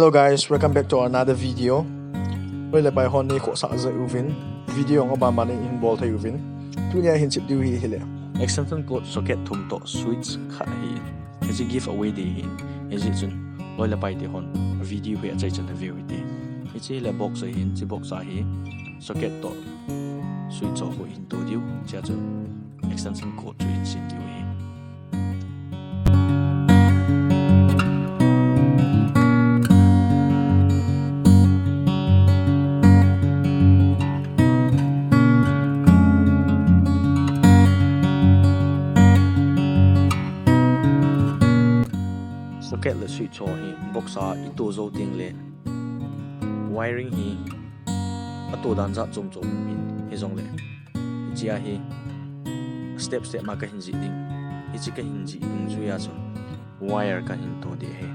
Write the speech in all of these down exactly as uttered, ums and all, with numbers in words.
Hello guys, welcome back to another video. Loi le pai hon nei khohsah jeh uvin video jong aban ban in bol thei uvin. Tunia hin chep diu hi hile, extension cord socket thum toh switch khat ahi. Hiche giveaway ding ahi. Hijeh chun loi le pai te hon video hi achaichan in veu hite. Hiche hile box ahin, hiche box a hi socket toh switch ho hin to diu, chea chu extension cord chu hin sem diu ahi. Socket le switch ho hi box a i to jou teng le wiring hi ato dan jat chom chom um in, hijongle hichea hi step step ma kahin jih ding. Hiche kahin jih dungjuia chun wire kahin to ding ahi.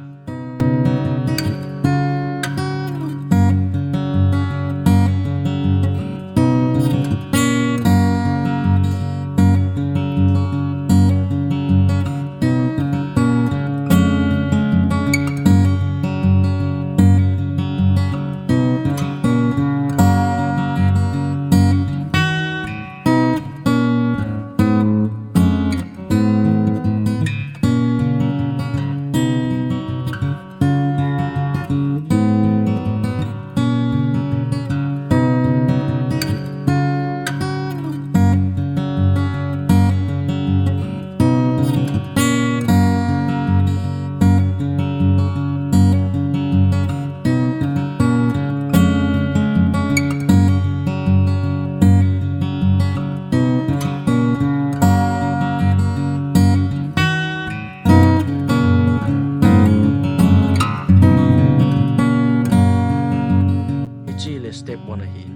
Hiche le step one ahin.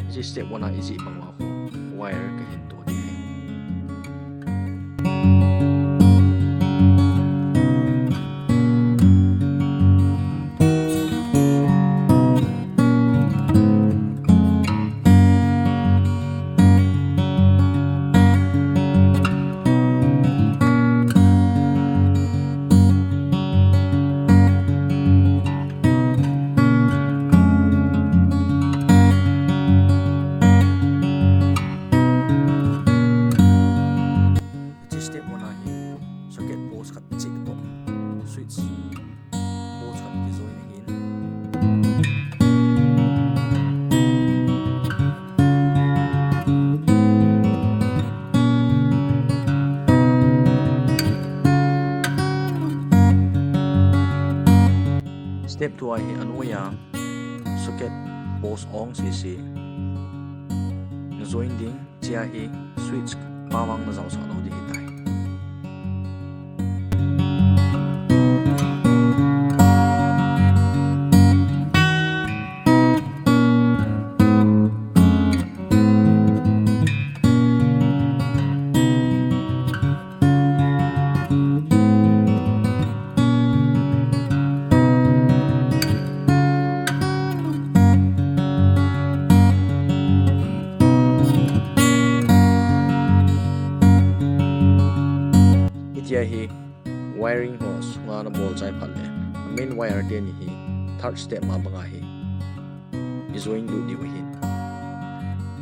Hiche step one a ijih bang uva khu wire kahin to ding ahi. Hiche step one a hi socket post khat cheh toh switch post khat kijoin ahin. Step two a hi anoiya socket post ong sese na join ding, chea hi switch pa vang na jaosah lou ding ahitai. Hitia hi wiring ho sunga na bol chai phat le, main wire teni hi third step ma banga hi i join lut diu ahin.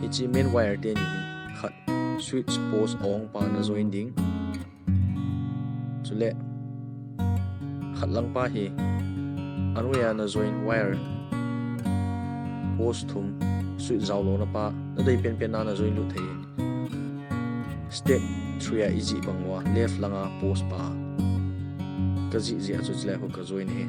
Hiche main wire teni hi khat switch post ong pa na join ding. Chule khat lang pa hi anoiya na join wire post thum switch jao louna pa na dei penpen na na join lut thei in. Step three a ijih bang uva left langa post pa ka jih jeh a chu chule khu ka join ahi.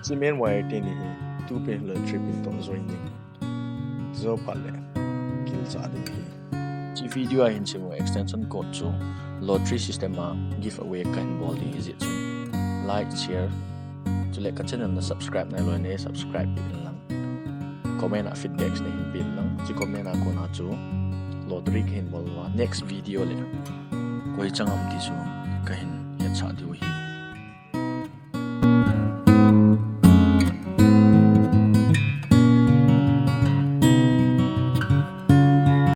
Hiche main wire teni hi two pin le three pin toh join ding. Jou phat le gilcha ding ahi. Hiche video a hin sim u extension code chu lottery system a giveaway kahin bol ding ahi jeh chun like, share, chule ka channel na subscribe nailou le subscribe peh in lang. Comment a feedback nahin peh in lang. Hiche comment a kona chu lottery kahin bol uva next video le koi chang ham ti chu kahin hetsah diu ahi.